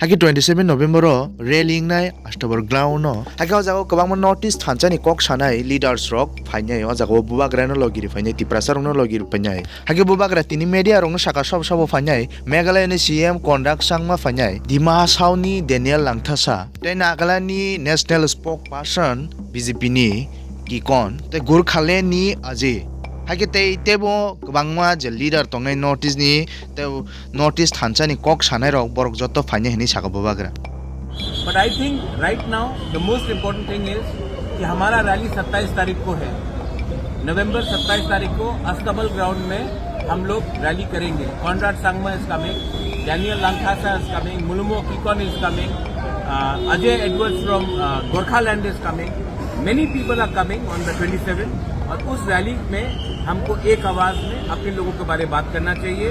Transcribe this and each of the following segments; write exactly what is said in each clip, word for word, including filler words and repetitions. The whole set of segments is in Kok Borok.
Haikhe twenty seven November o rally wngnai Astabor ground no. Haikhe o jaga o kwbangma North East thansa ni kok sanai leaders rok phainai, o jaga o bubagra no logi ri phainai, Tiprasa rok no logi ri phainai. Haikhe bubagra tini media rok no saka sabo sabo phainai, Meghalaya ni C M Conrad Sangma phainai, Dima Hasao ni Daniel Langthasa, tei Nagaland ni national spokesperson B J P ni Kikon tei Gorkhaland ni Ajay. Haikhe tei teibo kwbangma je leader tongnai North East ni, tei North East thansa ni kok sanai rok borok joto phainai hinwi saka bubagra. But I think right now the most important thing is कि हमारा रैली सत्ताईस तारीख को है, नवंबर सत्ताईस तारीख को अस्तबल ग्राउंड में हम लोग रैली करेंगे। Conrad Sangma is coming, Daniel Langthasa is coming, Mulumo Kikon is coming, uh, Ajay Edwards from uh, Gorkhaland is coming. Many people are coming on the twenty seven, और उस रैली में हमको एक आवाज में अपने लोगों के बारे में बात करना चाहिए।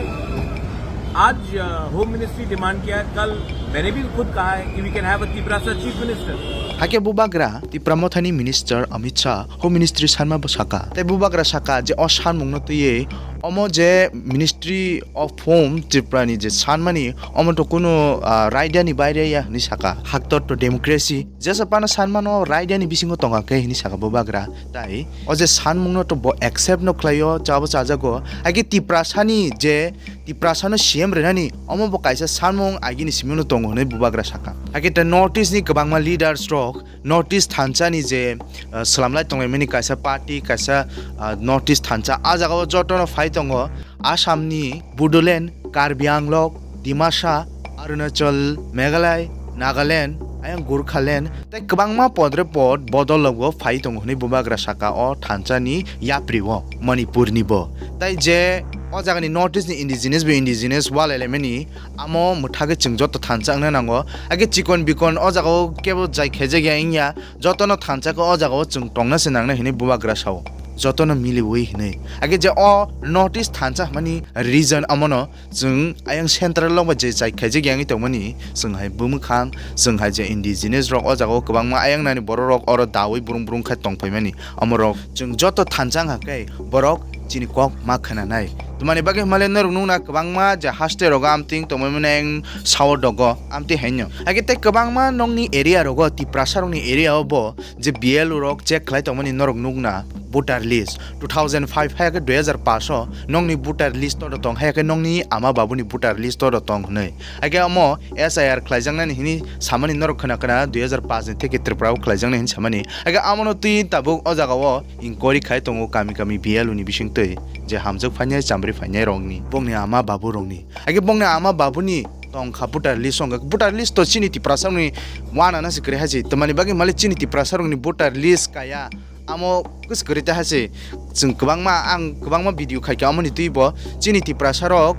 आज होम मिनिस्ट्री डिमांड किया है, कल मैंने भी खुद कहा है कि we can have a Tiprasa chief minister. Haikhe bubagra Tipra Mothani minister Amit Shah home ministry sanma bo saka. Tei bubagra saka je o sanmung no twiwi omo je Ministry of Home Tripura ni je sanmani omo to kunu ah, raida ni baire ya hinwi saka. Haktor to democracy. Jesa pano sanmano raida ni bisingo tonga khe hinwi saka bubagra. Tai o je sanmung no to bo accept no khlaio, chabo chajago. Haikhe Tiprasa ni je Tiprasa no C M rwnani omo bo kaisa sanmung agini simi no tongo hinwi bubagra saka. Haikhe tei North East ni kwbangma leaders rok North East thansa ni je ah, swlamlai tonglaimani kaisa party, kaisa ah, North East thansa, ah jaga o joto no phai tongo Assam ni Bodoland, Karbi Anglong, Dimasa, Arunachal, Meghalaya, Nagaland, ayang Gorkhaland, tei kwbangma podre pod bodol logo phai tongo hinwi bubagra saka o thansa ni yapri o Manipur ni bo. Tai je o jaga ni North East ni indigenous bo indigenous walailaimani amo mwthagwi chwng joto thansa wngna nango. Haikhe chikon bikon o jaga o kebo jai khaijak ya wngya, jotono thansa khe o jaga o chwng tongna se nangnai hinwi bubagra sao. Jotono miliwi hinwi. Haikhe je o North East thansa hwnmani region omono chwng ayang central o ba je jai khaijak ya wngwi tongmani chwng hai bumwkhang, chwng hai je indigenous rok o jaga o kwbangma ayang nani borok rok oro dawi brung brung khai tongphaimani. Omorok chwng joto thansa wngkha khe borok chini kok ma khwnanai. Twmani bagwi hwnmale norok nukna kwbangma je haste rogo amtwing tongmani sao dogo amtwi haino. Haikhe tei kwbangma nokni area rogo Tiprasa rokni area o bo je B L O rok check khlai tongmani norok nukna voter list two thousand five hai khe dui hazar pash o nokni voter list todo tong hai khe nokni ama babuni voter list todo tong hwnwi. Haikhe omo S I R khlaijaknani hini samani norok khna khna dui hazar pash ni theke Tripura o khlaijaknai hini samani. Haikhe amono twi tabuk o jaga o inquiry khai tongo kami kami B L O ni bisingtwi je hamjak phainai chamri phainai rokni bongni ama babu rokni. Haikhe bongni ama babuni tongkha voter list wngkha. Voter list to chini Tiprasa rokni wana na se kwrwi hai se. Twmani bagwi malik chini Tiprasa rokni voter list kaya amo kwswk kwrwi ta hai se. Chwng kwbangma, ang kwbangma video khaikha amoni twi bo chini Tiprasa rok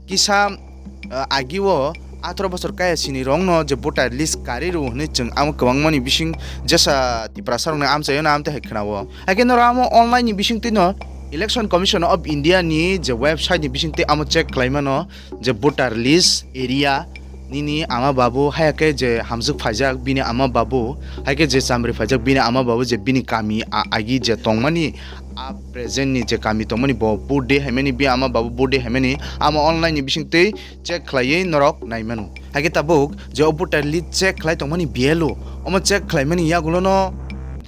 kisa ah, agi o atharo bosor kaya sini rokno je voter list karwi rw hwnwi chwng amo kwbangmani bising jesa Tiprasa rokni amchaio no amtwi hai khwnao. Haikhe norok amo online ni bisingtwi no Election Commission of India ni je website ni bisingtwi amo check khlai mano je voter list area nini ama babu hai khe je hamjwk phaijak bini ama babu, hai khe je chamri phaijak bini ama babu je bini kami a-, agi je tongmani a present ni je kami tongmani bo vote de haimani bi ama babu vote de haimani ama online ni bisingtwi check khlaiwi norok nai mano. Haikhe tabuk je o voter list check khlai tongmani B L O omo check khlaimani yagulono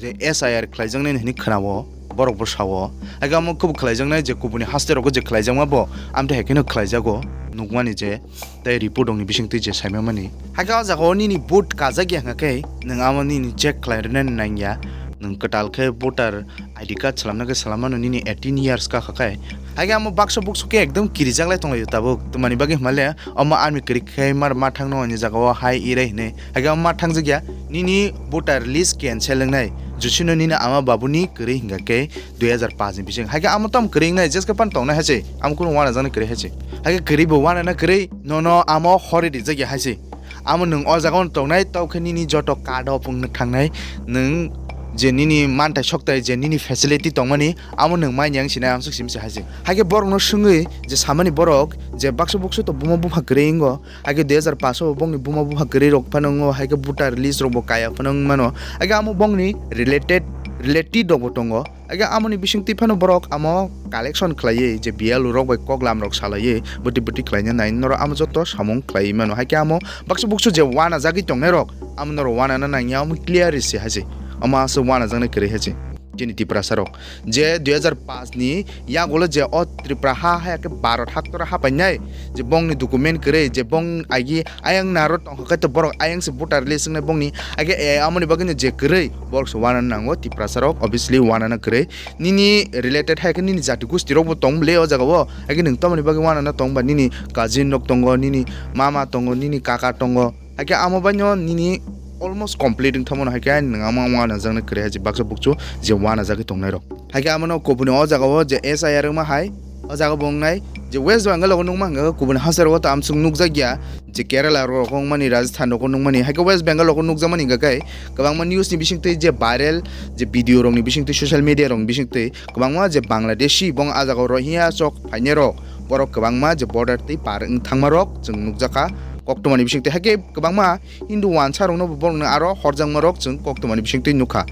je S I R khlaijaknai hinwi khwnao, borok bo sao. Haikhe omo kubui khlaijaknai je kubuni haste rogo je khlaijakma bo amtwi haikheno khlaijago nukmani je tei report rokni bisingtwi je saimamani. Haikhe o jaga o nini vote kajak ya hwnkha khe nwng amo nini check khlai rwnani nangya. Nwng kwtal khe voter I D card swlamna khe swlam mano nini eighteen years ka kha khe. Haikhe amo baksa buksu khe ekdom kirijak lai tonglaio tabuk. Twmani bagwi hwnmale omo army kwrwi khe mar ma thangno ani jaga o hai irai hinwi. Haikhe omo ma thangjak ya nini voter list cancel wngnai. Jusino nini ama babuni kwrwi hwnkha khe dui hazar paanch ni bising. Haikhe amo tamo kwrwi wngnai jeske pan tongnai hai se. Amo kunu wana jaknai kwrwi hai se. Haikhe kwrwi bo wana na kwrwi nono amo hori rijak ya hai se. Amo nwng o jaga o tongnai, tei khe nini joto card o phung nw thangnai, nwng je nini manthai soktai, je nini facility tongmani, amo nwng manya wng sinai, amsuk simi se hai se. Haikhe borokno swngwi je samani borok je baksa buksu to buma bupha kwrwi wngo, haikhe dui hazar paanch o bongni buma bupha kwrwi rok phano wngo, haikhe voter list rok bo kaya phano wng mano, haikhe amo bongni related related rokbo tongo. Haikhe amoni bisingtwi phano borok amo collection khlaiwi je B L O rok bai koklam rok salaiwi bwtwi bwtwi khlaina nai norok amo joto samung khlaiwi mano. Haikhe amo baksa buksu je uanajagwi tongnai rok amo norok uanana nangya omo clear se hai se. Omo aswk uanajaknai kwrwi hai se. Chini Tiprasa rok je dui hajar paanch ni yagulo je o Tripura ha, ha khe Bharat haktora hapainai je bongni document kwrwi je bong agi ayang naro tongkha khe to borok ayang se voter list wngnai bongni age, e, amoni bagwi no je kwrwi borok se uanana nango Tiprasa rok, obviously uanana kwrwi. Nini related hai khe nini jati gusti rok bo tong bwle o jaga o, hai khe nwng tamoni bagwi uanana tong ba nini cousin rok tongo, nini mama tongo, nini kaka tongo. Haikhe amo baino nini almost complete wng thangmano, haikhe nwng amo uanajaknai kwrwi hai je baksa buksu je uanajagwi tongnai rok. Haikhe amono kubuni o jaga o je S I R wngma hai, o jaga bo wngnai je West Bengal rogo nukma hwnkha khe kubuni hachal rogo to amswk nukjakya je Kerala rogo wngmani, Rajasthan rogo nukmani, haikhe West Bengal rogo nukjakmani hwnkha khe kwbangma news ni bisingtwi je viral je video rokni bisingtwi social media rokni bisingtwi kwbangma je Bangladeshi bong a jaga o Rohingya chok phainai rok borok kwbangma je border twi par wng thangma rok chwng nukjakha koktwmani bisingtwi, haikhe kwbangma Hindu wansa rokno bo borokno aro horjakma rok chwng koktwmani bisingtwi nukha.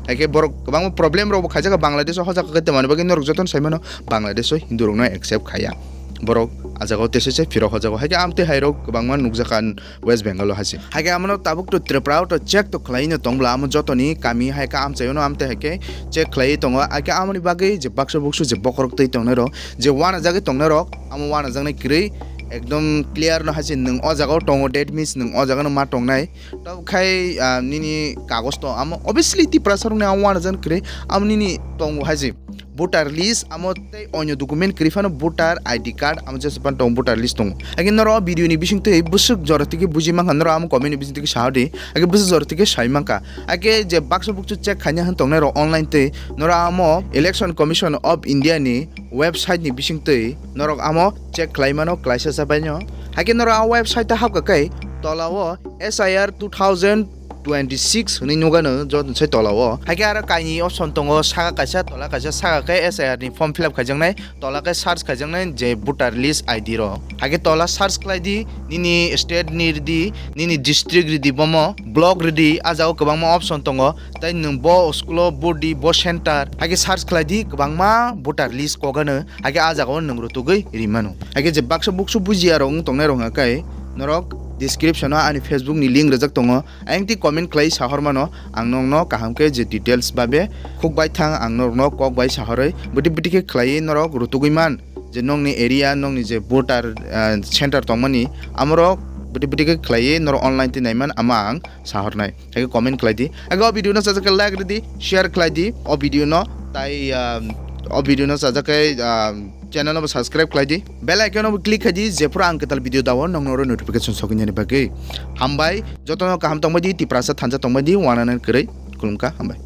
Haikhe borok kwbangma problem rok bo khaijak Bangladesh o, hojakha khe twmani bagwi norok jotono saimano Bangladesh o Hindu rokno accept khaiya. Borok a jaga o teisa se phirok hojago. Haikhe amtwi hai rok kwbangma nukjakha West Bengal o hai se. Haikhe amono tabuk to Tripura o to check to khlai no tong bwla amo jotoni kami haikhe amchai ono amtwi haikhe check khlai tongo. Haikhe amoni bagwi je baksa buksu je bokhorok twi tongnai rok je uanajagwi tongnai rok amo uanajaknai kwrwi ekdom clear no hai se nwng o jaga o tongo, that means nwng o jaga no ma tongnai. Tabuk khai, ah, nini kagoj to amo obviously Tiprasa rokni amo uanajaknai kwrwi amo nini tongo hai se. Voter list amo tei onyo document kwrwi phano voter I D card amo jesa phano tongo, voter list tongo. Haikhe norok o video ni bisingtwi bwswk jora twi khe buji mankha norok amo comment ni bisingtwi khe sa di. Haikhe bwswk jora twi khe sai mankha. Haikhe je baksa buksu check khaina hwn tongnai rok online twi norok amo Election Commission of India ni website ni bisingtwi norok amo check khlai mano klaisa cha baino. Haikhe norok a website o hapkha khe tola o S I R two thousand twenty-six hwnwi nukgano joto se tola o. Haikhe aro kainwi option tongo, saka kaisa, tola kaisa, saka khe S I R ni form fill up khaijaknai, tola khe search khaijaknai je voter list I D rok. Haikhe tola search khlai di, nini state ni ridi, nini district ridi, bomo block ridi, a jaga o kwbangma option tongo. Tei nwng bo school o bo di, bo center, haikhe search khlai di, kwbangma voter list kok ano, haikhe a jaga o nwng rwtugwi ri mano. Haikhe je baksa buksu bujiya rok wng tongnai rok hwnka khe norok description o ani Facebook ni link rwjak tongo, ayang twi comment khlai sahor mano, ang nokno kaham khe je details babe khuk bai thang ang norokno kok bai sahorwi bwtwi bwtwi khe khlaiwi norok rwtugwi man je nokni area, nokni je voter, ah, center tongmani amorok bwtwi bwtwi khe khlaiwi norok online twi naiman ama ang sahornai. Haikhe comment khlai di. Haikhe o video no chajak khe like rw di, share khlai di o video no. Tai, um, o video no chajak khe, um, channel no bo subscribe khlai di. Bell icon no bo click khai di, jephuru ang kwtal video dao nokno oro notification soknani bagwi. Hambai, jotono kaham tongbai di, Tiprasa thansa tongbai di, uanana kwrwi. Khulumkha, hambai.